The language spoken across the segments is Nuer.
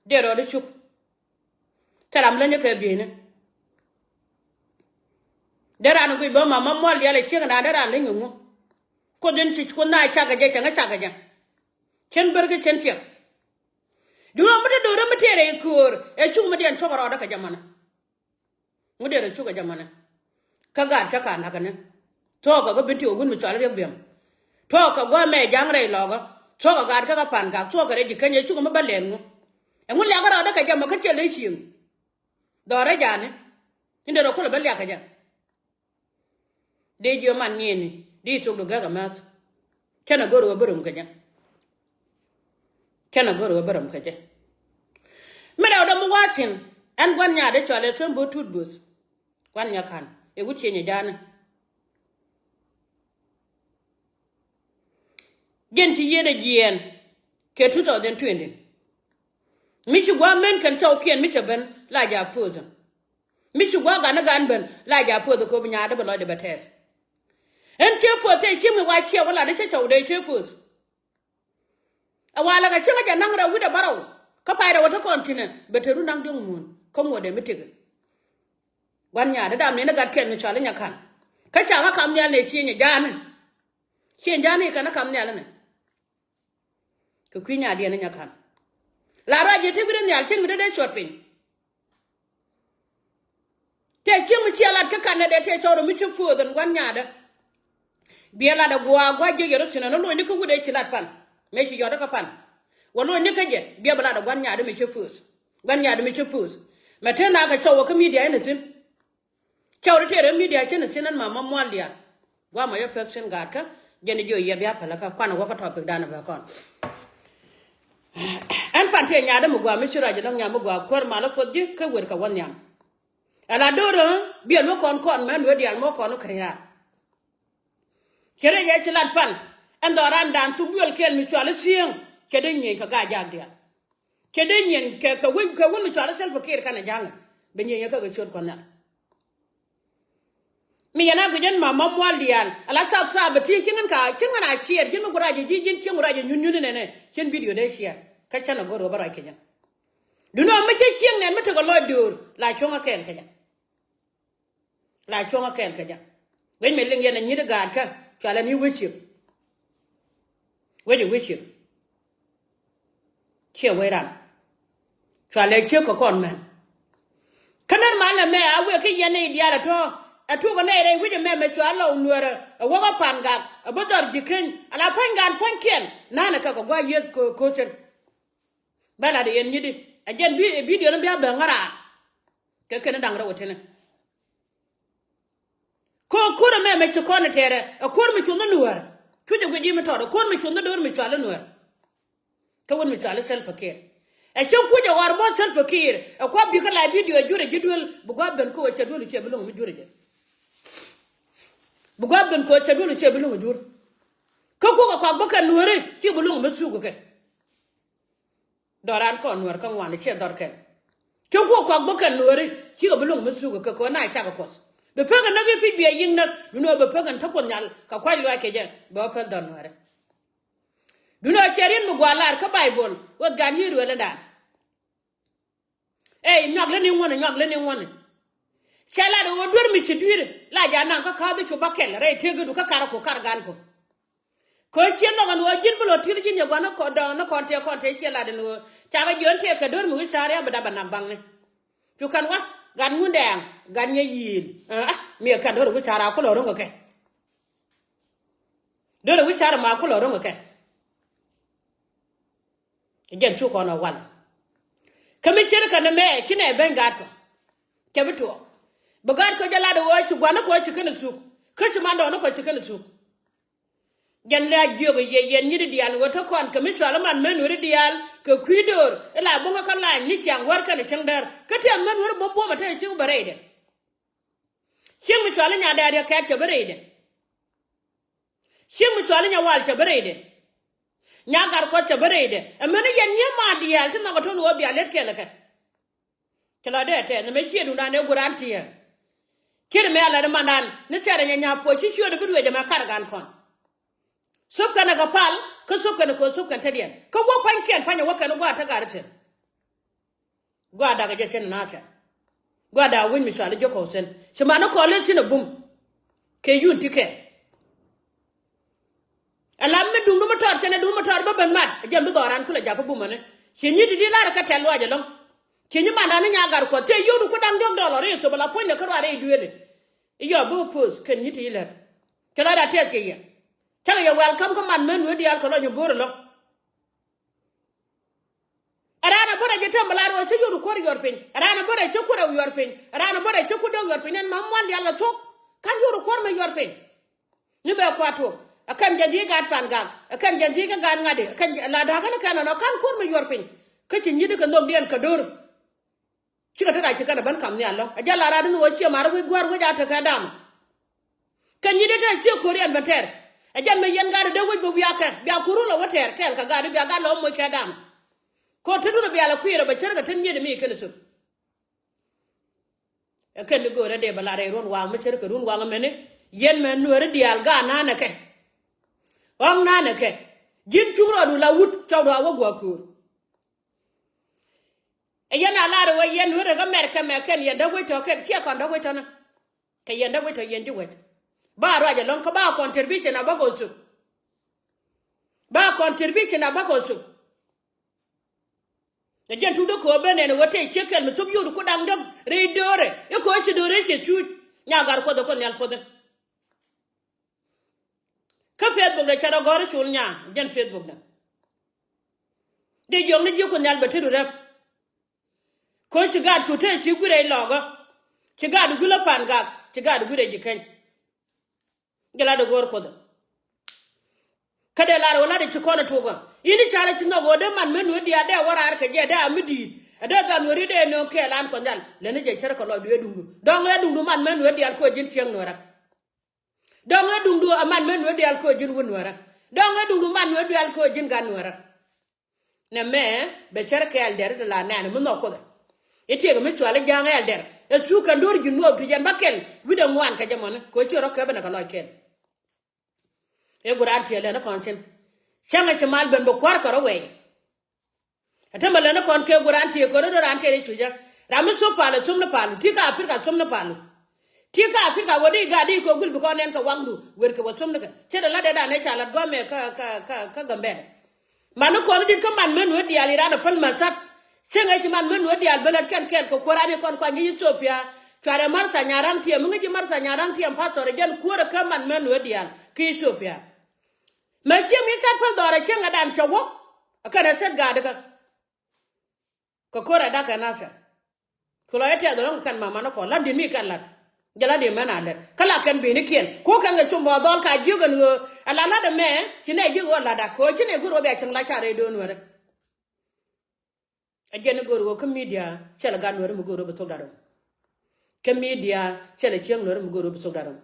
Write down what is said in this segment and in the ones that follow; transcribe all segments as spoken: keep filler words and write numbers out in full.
Dee rɔɔdɛ cuk. Thil ram läny kɛ bieyni. Dee raan guic bä ma ma mual diaal ɛ ciek naan dee raan läny kɛ ŋu. Kuoth in ci kuoth na cak kɛ jɛ cäŋ cak kɛ jɛ. Cien ber kä cien ciek. Duundɛ mi te do̱rä mi tëë rɛy köör ɛ cuk mi diɛn cuɔk rɔɔdä kɛ jɛ mɔnɛ. Ŋu dee rɔ cuk ɛ jɛ mɔnɛ. Kä gaat kä ka nakä ni. Thuɔɔkä kä bin ti wä wun mi cual riek biɛm. Thuɔɔkä gua̱a̱mɛ ja̱ŋ rɛy lɔkä. Thuɔɔkä gaat kä kä pan gak thuɔɔkä rɛy ji̱ keny ɛ cuk mi bä lɛn ŋu. Ɛŋu liakä rɔɔdä kɛ jɛ mɔ kä ciɛ ley cieŋ. Dhɔrä jani. In dee rɔ kulɛ bä liakä jɛ. Dee jiö man nieni di thok du gɛk amäth. Kɛn a gör wä bä rom kɛ jɛ. Kɛn a gör wä bä rom kɛ jɛ. Mi rɛw dɔm wa̱a̱ thi̱n ɛn gua̱n nyaat dee cɔal ɛ thöm bo̱o̱ tut bo̱o̱th. Gua̱n nyakan ɛ wut cieny ɛ ja̱a̱ni. Jɛn ci yieen ɛ jiɛɛn kɛ two thousand twenty. Mi ci gua̱a̱ men kɛn cɔwkiɛn mi cɛ ben la ja̱ puɔth. Mi ci gua̱a̱ gan ɛ gan ben la ja̱ puɔth kop nyaat dee bɛ lɔcdɛ bɛ tɛɛr. Ɛn cië puɔth tëë ci mi wa ciɛ wä lat dee cä cɔw dee cië puɔth. Ɛ walɛ kɛ cieŋ jɛ naŋ rɛw wi̱cdɛ bärɔw kä pay rɛw ɛ te kɔn tinɛ bɛ te run naŋ diɔ̱k muun kä ŋuɔ̱tdɛ mi tëkɛ. Gua̱n nyaatdä dam ni ni gat kɛn mi cɔal i̱ nyakan. Kä ca kä kam nhial ni cieŋ ja̱a̱ni. Cieŋ ja̱a̱ni kɛn ɛ kam nhial inɛ. Kɛ kui̱ nyaatdiɛn i̱ nyakan. La ruac ji̱ te wi̱cdɛ nhial cin wi̱cdɛ dee cuɔt piny. Tëë cieŋ mi ciɛ lat kä kanɛ dee tëë cɔl rɔ mi ci puɔth ɛn gua̱n nyaatdä. Biɛ lat ɛ gua̱a̱ gua̱a̱ jiök yɛ rɔ thi̱n ɛn ɛ lony ni kä wut ëë ci lat pan. Mëë ci yɔt kä pan. Wä lony ni kä jɛ biɛ bi lat ɛ gua̱n nyaatdä mi ci puɔth. Gua̱n nyaatdä mi ci puɔth. Mɛ te na kɛ cɔw wä kä midia in ɛ thi̱n. Cɔw rɔ tëë rɛ midia cin ɛ thi̱n ɛn ma ma mual diaal. Gua̱a̱ mɔ yɛ pek thi̱n gaatkä jɛn jiɔ yiɛth bia päläkä kuanɛ wä kä topic danɛ bɛ kɔn. Ɛn pan tëë nyaatdä mi gua̱a̱ mi ci ruac ɛlɔ̱ŋ nyam mi gua̱a̱ kuäär mal ɛ puɔth ji̱ kä wër kɛ wä nhiam. Ala do̱rä biɛ luäk kɔn kɔn mɛ luäk diaal mɔ kɔn kä yaar. Ci rɛy ɛ ci lat pan ɛn dhɔran dan thuk duël kɛl mi cual i̱ thiëŋ. Cɛ dee nyieny kɛ gaa jaak diaal. Cɛ dee nyieny kɛ kɛ wec kɛ wun mi cual i̱ Salva Kiir kɛnɛ ja̱ŋɛ. Bɛ nyieny ɛ kä kɛ ciöt kɔn nhial. Mi yɛn a guic ɛn ma ma mual diaal ala thap thap bɛ ti cieŋ ɛn ka cieŋ ɛn a ciɛɛr ji̱n mi ku rac ji̱ ji̱n cieŋ ku rac nyun nyun inɛnɛ. Cien bidio dee ciɛɛr kä cän a go̱r ɣöö bä rac kɛ jɛn. Duundɛ ɣöö mi cä cieŋ nɛn mi tekɛ lɔc döör la cuɔ̱ŋ ɛ kɛɛl kɛ jɛ. La cuɔ̱ŋ ɛ kɛɛl kɛ jɛ. Wec mi liŋ yɛn ɛ nyi̱t ɛ gaatkä cualɛ ni wec ciek. Wec ɛ wec ciek. Ciɛ wec ran. Cualɛ ciek kɛ kɔn mɛn. Kä nɛr mal nɛ mɛ a wek kä yɛn nɛy diaal ɛ tɔ̱. Ɛ tuɔk ɛ nɛy rɛy wi̱c ɛmɛ mɛ cual lɔw nuɛrɛ ɛ wäk ɛ pa̱n gak ɛ bä dhɔr ji̱ keny ala puɔ̱ny gan puɔ̱nykiɛn. Na̱a̱n ɛ kɛ kɛ gua̱c yieth ko̱ ko̱ cen. Bä lat ɛ yɛn nyi̱t i̱ ɛ jɛn bi bidio ni bia bäŋ ŋäraar. Kɛ kɛn da̱ŋ rɛw ɛ tini. Kä ko̱r ɛmɛ mɛ ci kɔn ɛ tɛɛrɛ ɛ ko̱r mi cuɔ̱n ni nuäär. Cucɛ guic ji̱ mi tɔɔt ɛ ko̱r mi cuɔ̱n ni do̱r mi cual ni nuäär. Kä wut mi cual ni Salva Kiir ɛ cä kuc ɛ ɣɔr bä Salva Kiir ɛ kua̱ bikä la bidio ɛ jurɛ ji̱ duel bi gua̱ ben kä wä cɛ duel cɛ bi lo̱ŋ mi jurɛ jɛ. Bi gua̱ ben kä wä cɛ duel cɛ bi lo̱ŋ jur. Kä kukɛ kɔak bä kɛ nuääri ci bi lo̱ŋ mi thuk kɛ. Dhɔran kɔn nuäär kä ŋuan ciɛ dhɔr kɛn. Cä kuɔ kɔak bä kɛn nuääri cikɛ bi luŋ mi thuk kɛ kɛ na cakɛ kuɔth. Bi pek kɛ näk i̱ pi̱c biɛ yiŋ näk duundɛ ɣöö bi pek kɛn te kuoth nyal kɛ kuac luaac kɛ jɛ bɛ wä pɛl dhɔr nuääri. Duundɛ ɣöö cɛ riet mi gua̱a̱r lar kä Baibol weth gan yi̱ ruël ëëdan. Ey nyuak leni ŋuɔ̱ni nyuak leni ŋuɔ̱ni. Cɛ lat ɣöö duer mi ci dui̱r la ja̱ naŋ kä ka̱a̱th i̱ cu bä kɛl rɛy tëëk i̱du kä kar ku kar gan ku. Kɛ ɣöö ciɛ nhɔk ɛn ɣöö ji̱n bi lɔ ti̱t ji̱n yɛ gua̱n ni kɔn dɔɔŋ ni kɔn tëë kɔn tëë ciɛ lat ɛn ɣöö cakɛ jiön tëë kɛ do̱r mi wi̱c ca̱r ya bi dap ɛ nak baŋni. Cu kɛn wa gat ŋundɛɛŋ gat nyɛ yi̱i̱n. Ah, mi ɛ kɛn do̱r wi̱c ca̱r a kulɔ ro̱ŋ kɛ kɛ. Do̱r wi̱c ca̱r ma kulɔ ro̱ŋ kɛ kɛ. Jɛn cu kɔn ɛ wal. Kä mi ce̱tkɛ ni mɛ ci nɛ ben gaatkɔ. Cɛ bi tuɔɔk bi gaatkɔ jɛ lat ɛ ɣöö ci gua̱n ni kɔ ci kɛn ɛ thuk kä ci man dɔɔŋ ni kɔ ci kɛn ɛ thuk. Jɛn lɛ a jiök yɛ yɛn nyi̱t i̱ diaal ɣöö te kɔn kɛ mi cual i̱ man män weri diaal kɛ kui̱ döör ila buŋä kä laany ni ciaŋ wär kɛn i̱ cäŋ däär kä tiɛth män weri buɔ̱m buɔ̱m ɛ te ciek bä rɛydɛ. Cieŋ mi cual i̱ nya dɛɛr yɛ kɛɛt cɛ bä rɛydɛ. Cieŋ mi cual i̱ nya wal cɛ bä rɛydɛ. Nya gat kuɔth cɛ bä rɛydɛ ɛ män i̱ yɛn nyiee ma diaal ti nhɔk ɛ to̱n ɣöö bia lät kɛl ɛ kɛ. Cɛ lɔ dee tɛth ni mɛ ciɛ duundan ëë guran tiɛɛr. Ciet mɛ a lät mandan ni cɛrɛ nyɛ nya̱a̱ puɔc ci ciöt bi ruëëc ɛmɛ kar gan kɔn. Thop kɛn ɛ kɛ pal kä thop kɛn ɛ kɛ thop kɛn tetdiɛn kä wä pa̱nykiɛn pa̱nyɛ wä kɛn ɛ gua̱a̱r te gat ithin. Gua̱a̱ da̱k ɛ jɛ cɛn na̱a̱ cɛn. Gua̱a̱ da̱k wi̱ny mi cuali ji̱ kɔ̱k thi̱n. Ci man ni kɔn leth thi̱n ɛ bum. Kɛ yun ti kɛ. Ɛ la mi duŋdu mi tɔɔr cɛn ɛ duŋdu mi tɔɔr bä ben mat. Ɛ jɛn bi dhɔran kulɛ jakä bum ɛni. Ci nyi ti di lar kä tɛl luac ɛlɔ̱ŋ. Ci nyi man da̱a̱n ni nya gar kuɔth. Tëë yio̱w du ku da̱ŋ diɔ̱k dɔlɔ ri thop ɛ la puɔ̱nydɛ kä ruaar rɛy duëëli. I̱ yɔɔ bi wä poth kɛn nyi ti ilɛt. Cɛ lɔcda tɛth kɛ yɛ. Cakɛ yɛ welcome kä man män wee diaal kɛ lɔc ni bo̱o̱r ɛlɔ̱ŋ. Ɛ raan ɛ bä rɛc ɛ tɛm bɛ la ro̱o̱ cä yio̱w rɛ kuäär yuɔr piny. Ɛ raan ɛ bä rɛc cä kuäär ɛ yuɔr piny. Ɛ raan ɛ bä rɛc cä kuäär dee yuɔr piny. Nɛn ma mual diaal kɛ thok. Ka̱n yio̱w rɛ kuäär mɛ yuɔr piny. Ni bɛ kua̱r tuɔɔk. Ɛ kɛn jɛn ji̱ gaat pan gak. Ɛ kɛn jɛn ji̱ kä gaat ŋa̱t di. Ɛ kɛn la da̱a̱k kɛn ɛ kɛn ɛnɔ ka̱n kuäär mɛ yuɔr piny. Kä ci nyi̱t kɛ nhɔk diɛn kɛ do̱r. Cikɛ te rac ci kɛn ɛ ben kam nhial lɔ̱ŋ. Ɛ jɛn la rat ni wä ciɛ mar wi̱c gua̱r wec a tekɛ dam. Kɛn nyi̱t ɛ te ciɛ ko̱riɛn ben tɛr. Ɛ jɛn mi yɛn gat ɛ dee wec bɛ wiakɛ bia ko̱r wun lɔ wä tɛr kɛɛl kɛ gat ɛ bia gat lɔ moc kɛ dam. Ko̱r te dun ɛ bia lɛ kui̱rɛ bɛ cär kɛ te nyiet ɛ mi kɛn ɛ thöp. Ɛ kɛn ni go̱o̱rɛ dee bɛ la rɛy run waŋ mi cär kɛ run waŋ ɛmɛni. Yɛn mɛ nuääri diaal gaat na̱a̱nɛ kɛ. Ɣɔ̱ŋ na̱a̱nɛ kɛ. Ji̱n cuŋ rɔɔdu la wut cɔwdu a wä gua̱a̱ ko̱o̱r. Ɛ yɛn a lar ɛ wee yɛn wee rɛ kä mɛr kɛ mɛ kɛn yɛn däk wec tɔ kɛn kiɛ kɔn däk wec tɔ ni. Kɛ yɛn däk wec tɔ yɛn ji̱ wec. Ba ruac ɛlɔ̱ŋ kä ba contribution a bä kɔ thuk. Ba contribution a bä kɔ thuk. Ɛ jɛn tuk dee ko̱o̱p ben ɛn ɛ wee tëë ciek kɛl mi thop yio̱w di ku da̱ŋ däk rɛy do̱rɛ i̱ ko̱o̱p ci do̱rɛ i̱ ciɛ cuuc. Nya gar kuɔth ɛ kuɔth nhial puɔth ɛ. Kä Facebook dɛ cɛ rɔ gɔ̱r i̱ col nyaa jɛn Facebook dɛ. Dee jiɔk ni ji̱ ku nhial bɛ tet ru rɛp. Ko̱ ci gaat ku te ci guirɛ ilɔɔkä. Ci gaat guilä pan gak ci gaat guirɛ ji̱ keny. Jɛ lat dee go̱r kuoth. Kä dee lar wä lat dee ci kɔn ɛ tukä. Ini carɛ ci nhɔk wä dee man mɛ nuet diaal dee wä raar kɛ jɛ dee a mi di̱i̱t. Ɛ dee dhan wä ri dee nööŋ kɛɛl an kɔn nhial lɛni jɛ cär kɛ lɔcdu ɛ duŋdu dɔ̱ŋ ɛ duŋdu man mɛ nuet diaal ko̱ ji̱n cieŋ nuɛrä. Dɔ̱ŋ ɛ duŋdu a man mɛ nuɛ diaal ko̱ ji̱n wä nuɛrä. Dɔ̱ŋ ɛ duŋdu man nuɛ diaal ko̱ ji̱n gat nuɛrä. Nɛ mɛ bɛ cär kɛ ɛldɛr ti la nɛɛn mi nhɔk kuothɛ. I̱ tiɛk mi cual i̱ ja̱a̱ŋ ɛldɛr ɛ thuk kɛn do̱r ji̱ nuɔɔp ti jɛn bä kɛl wi̱cdɛ ŋuan kɛ jɛ mɔni ko̱ ci rɔ kɛpɛ nɛ kɛ lɔc kɛl. Ëë guran tiee lɛn kɔn cin. Cäŋɛ ci mal ben bi kua̱r kɛ rɔ wɛy. Ɛ te mɛ lɛn kɔn kɛ guran tiee kɛ rɔ doran tiee cucä. Ram mi thop pal ɛ thop ni pal ti ka Africa thop ni pal. Ti ka Africa wä di gat di kɛ gul bi kɔn nɛn kɛ waŋdu wer kɛ wä thop ni kɛ cɛ dɛ la dee dan ɛ ca lat guamɛ kä kä kä kä Gambɛl. Man ni kɔn dit kä man män wä diaal iran ɛ päl män sat. Cäŋɛ ci man män wä diaal bä lät kɛn kɛn kɛ kuäär ani kɔn kuany kä Ethiopia. Cuarɛ Martha Nyaraŋ tiɛm mi ŋäc ji̱ Martha Nyaraŋ tiɛm pastor jɛn kuäärɛ kä man män wä diaal kä Ethiopia. Mɛ ciɛ mi tat päl dhɔrɛ cäŋɛ dan cɛ wä. Ɛ kɛn ɛ thät gaatdä kä kɛ ko̱r ɛ dak kɛ nathɛr. Kɛ lɔ yɛ tiɛth ɛlɔ̱ŋ kɛ kɛn mamanä kɔn la̱t di̱t mi kɛn la̱t. Jɛ la̱t di̱t mɛn a lɛt kä la kɛn bi̱i̱ni kiɛn ko̱ kɛn kɛ cum bɔ dhɔl ka jiök ɛn ɣöö ɛ la la̱t ɛmɛ ci nɛ jiök ɣöö la̱t dak kɛ ɣöö ci nɛ go̱r ɣöö bia cäŋ la ca rɛy do̱n wärä. Ɛ jɛn ni go̱o̱r ɣöö kä media cɛ lɛ gat nuɛri mi go̱o̱r ɣöö bi thok da̱t rɔm. Kä media cɛ lɛ cieŋ nuɛri mi go̱o̱r ɣöö bi thok da̱t rɔm.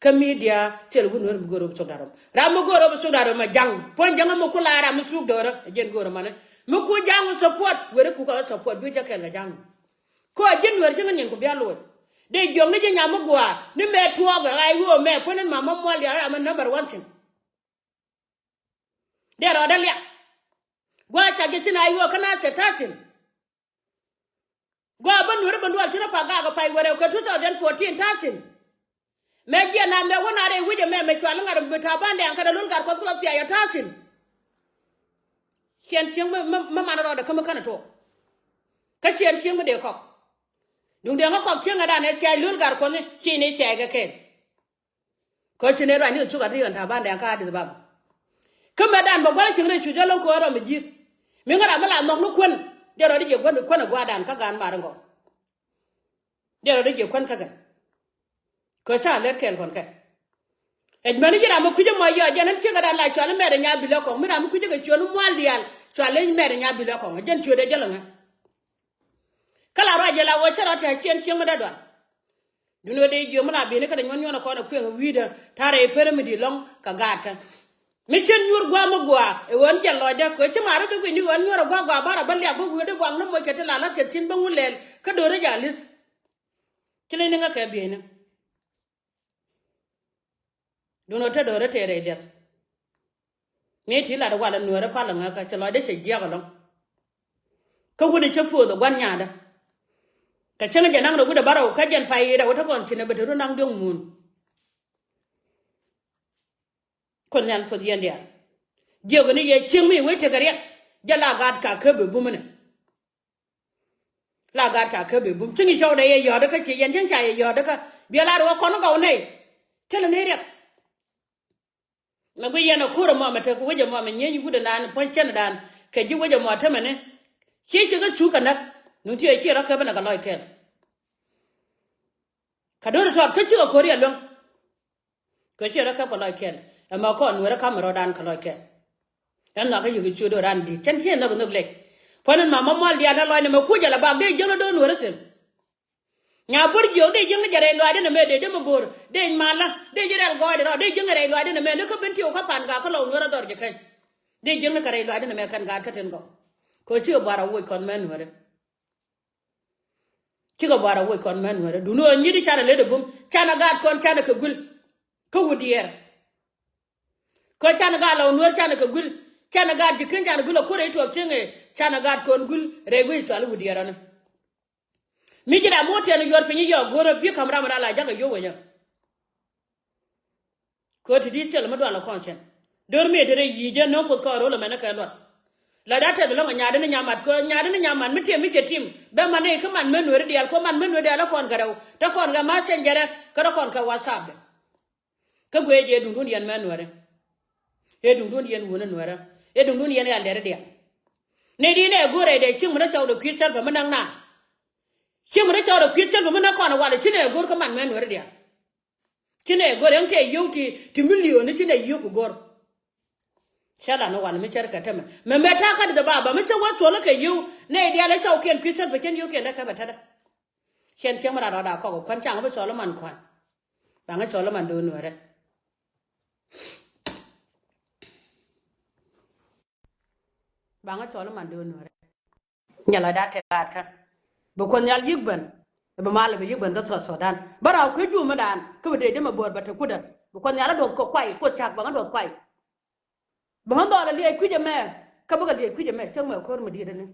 Kä media cɛ lɛ wut nuɛri mi go̱o̱r ɣöö bi thok da̱t rɔm. Ram mi go̱o̱r ɣöö bi thok da̱t rɔm ɛ ja̱ŋ puɔ̱ny ja̱ŋ mi ku la ram mi thuk do̱rä ɛ jɛn go̱o̱r ɛmani. Mi ku ja̱ŋ support weri ku kä support bi jɛ kɛl kɛ ja̱ŋ. Kä ɛ ji̱n nuɛri cieŋ nyin ku bia luɔc. Dee jiɔk ni ji̱ nyam mi gua̱a̱ ni mɛ tuɔɔk ɛ ɣa̱c ɣöö mɛ puɔ̱n in ma ma mual diaal ram mi number one thing. Dee rɔɔdä liak. Gua̱a̱ ca ji̱ thi̱n a yuɔɔk kä na thiɛ ta̱thi̱n. Gua̱a̱ bä nuɛri bä dual thi̱n a pa gaak a pay wärɛ kɛ two thousand fourteen ta̱thi̱n. Mɛ jiɛn na mɛ wä na rɛy wi̱c ɛmɛ mɛ cual ŋa̱r bi ta̱a̱ bandɛ aŋ kä dee lol gat kuɔth kulɔ thiac a ta̱thi̱n. Ciɛn cieŋ mä mä man rɔɔdɛ kä mi känɛ tuɔɔk. Kä ciɛn cieŋ mi dee kɔk. Duŋdɛ ŋä kɔk cieŋ ɛ dan ɛ thiac lol gat kuɔth ni ci ni thiac kɛ kɛn. Kä ci nɛy ruacni kɛ cuk a ti ɣän ta̱a̱ bandɛ kä Addis Ababa. Kä mɛ dan bɛ gua̱l cieŋ rɛy cuc alo̱ŋ kɛ ɣän rɔ mi ji̱th. Mi ŋä ram mi la nhɔk ni kuän. Dee rɔ di jiɛ kuän kä kuän ɛ gua̱a̱r dan kä gaan mar in gɔw. Dee rɔ di jiɛ kuän kä kɛ. Kä ca lɛt kɛɛl kɔn kɛ. Ɛ mɛn ji̱ ram mi kui̱c ɛmɔ yɔɔ jɛn ɛn ciek ɛ dan la cual imɛt ɛ nya bilɛ kɔŋ mi ram mi kui̱c ɛ kɛ cuɔl imɔal diaal cual imɛt ɛ nya bilɛ kɔŋ ɛ jɛn ciöt ɛ jälɛ ŋä. Kä la ruac jɛ la wä cä rɔ tɛ̈ ciɛn cieŋ mi dee dual. Duni wä dee jiö mi la bi̱ni kä dee nyuɔn nyuɔn ɛ kɔn ɛ kueŋ ɛ wi̱i̱dä ta̱rɛ ɛ perä mi di̱i̱t lɔ̱ŋ kɛ gaatkɛ. Mi cien nyuur gua̱a̱ mi gua̱a̱ ɛ ɣöö ɛn jɛn lɔcdä kɛ ci ma̱a̱r ɛ bi gui̱ni ɣöö ɛn nyuur ɛ gua̱a̱ gua̱a̱ bar ɛ bä liak bä wi̱i̱dä gua̱a̱ ni moc kɛ ti la la̱t kɛ thi̱n bä ŋun lɛl kä do̱ri ja̱ li̱th. Ci leny ni ŋäkɛ bi̱i̱ni. Duundɛ te do̱rä tëë rɛy liath. Mi ti lat walɛ nueerä palä ŋäkä cɛ lɔcdä cɛ jiɛk ɛlɔ̱ŋ. Kä wutdɛ cä puɔth ɛ gua̱n nyaatdä. Kɛ cäŋ jɛ naŋ rɛ wi̱cdɛ bärɔw kä jɛn pay rɛw tä kɔn ci nɛ bɛ te run naŋ diɔ̱ŋ mun. Kuoth Nhial puɔth yɛn diaal. Jiök ni yɛ cieŋ mi wec tekɛ riɛk. Jɛ la gaat ka kä bi bum inɛ. La gaat ka kä bi bum. Cieŋ i̱ cɔwdɛ yɛ yɔ̱ɔ̱t kä ci yɛn cieŋ ca yɛ yɔ̱ɔ̱t kä. Biɛ la ruɔ kɔn gɔw nɛy. Thilɛ ni riɛk. Mɛ guic yɛn a ko̱r ɛmɔ mɛ tek wec ɛmɔ mɛ nyieny wut ɛnan puɔ̱ny cɛn ɛdan. Kɛ ji̱ wec ɛmɔ temɛ ni. Ci ci kä cuk kɛ näk. Nun ti ɛ ci rɔ käp ɛnɛ kɛ lɔc kɛl. Kɛ do̱r tɔt kä cikɛ ko̱r yɛ luäŋ. Kɛ ci rɔ käp kɛ lɔc kɛl. Ɛmɛ kɔn nuɛrɛ ka̱m rɔ̱dan kɛ lɔc kɛl. Ɛn nhɔakä yik ci do̱ran di̱t cɛn ci nhɔk nhɔk lɛc. Puɔ̱n ɛn ma ma mual diaal ni lɔcni mɛ kuc ala bak dee jiäŋ ni do̱r nuɛrɛ thil. Nya bo̱r jiök dee jiäŋ ni jɛ rɛy lɔcdä ni mɛ dee dee mɛ bo̱r dee malä dee ji̱ rɛl gɔɔydɛ rɔ dee jiäŋ ni rɛy lɔcdä ni mɛ ni kä ben tiw kä pan gak kä lɔw nuɛrɛ dhɔr jɛ kɛny. Dee jiäŋ ni kɛ rɛy lɔcdä ni mɛ kɛn gaat kä tin gɔw. Kɛ cikɛ buar a woc kɔn mɛ nuɛrɛ. Cikɛ buar a woc kɔn mɛ nuɛrɛ duni ɣän nyit i̱ canɛ lät ɛ bum canɛ gaat kɔn canɛ kɛ guil. Kä wut diɛɛr. Kä canɛ gaat lɔ nuɛr canɛ kɛ guil. Canɛ gaat ji̱ ken canɛ guil ɛ ko̱r ɛ tuɔɔk cieŋ ɛ canɛ gaat kɔn guil rɛy guic cual i̱ wut diɛɛr ɔni. Mi ji̱ ram mo̱o̱ tiɛn yuɔr piny i̱ yɔɔk go̱rä bi ka̱m ram ran la ja̱k ɛ yio̱w wecä. Kɛ ti di̱t thil mi dual kɔn cɛn. Dör mi te rɛy yi̱i̱ jɛ no̱o̱ŋ kuoth kɔɔr ro̱l ɛmɛn kɛ luɔt. La da tɛth lɔ̱ŋ ɛ nyaadä ni nyamat kɛ nyaadä ni nyamat mi tiɛm mi cɛ tim bɛ man ni kä man mɛ nueri diaal kɛ man mɛ nueri diaal ɛ kɔn kɛ rɛw te kɔn kɛ ma cɛn jɛrɛ kä te kɔn kɛ WhatsApp dɛ. Kä guiɛ jɛ duŋdun yɛn mɛ nueri. Ɛ duŋdun yɛn wunä nuerä. Ɛ duŋdun yɛn ɛldɛri diaal. Ni di nɛ go̱rɛ dɛ cieŋ mi ni cɔw dɛ kui̱ thäl pɛ mi näk naan. Cieŋ mi ni cɔw dɛ kui̱ thäl pɛ mi näk kɔn ɛ wal ɛ ci nɛ go̱r kä man mɛ nueri diaal. Ci nɛ go̱r ɛn tɛ yio̱w ti, ti million ni ci nɛ yio̱w ku go̱r. Cɛ lan ni wal mi cär kɛ tämɛ. Mɛ mɛ ta̱a̱ kat dɛ ba ba mi cä wä thuɔl kɛ yio̱w nɛ diaal ɛ cɔwkiɛn kui̱ thäl pɛ cɛn yio̱wkiɛn dɛ kɛ bɛ tätdä. Cɛn cieŋ mi ran rɔɔda kɔk kuän caŋ bi cɔl man kuän. Baŋ cɔl man do̱n nuɛrɛ. Baŋ cɔl man do̱n nuɛrɛ. Nyɛ la da tɛk gaat kä. Bi kuɔth nhial yi̱k ben. Bi mal bi yi̱k ben kä South Sudan bä raw kä jumä dan kä bi dee jɛ mɛ bo̱o̱r bɛ te kudä. Bi kuɔth nhial a duɔth kɔ kuay kuoth cak baŋ a duɔth kuay. Baŋ a dhɔl a liɛc kui̱c ɛmɛ. Kä bikɛ liɛc kui̱c ɛmɛ cäŋ mɛ ko̱r mi diet ɛni.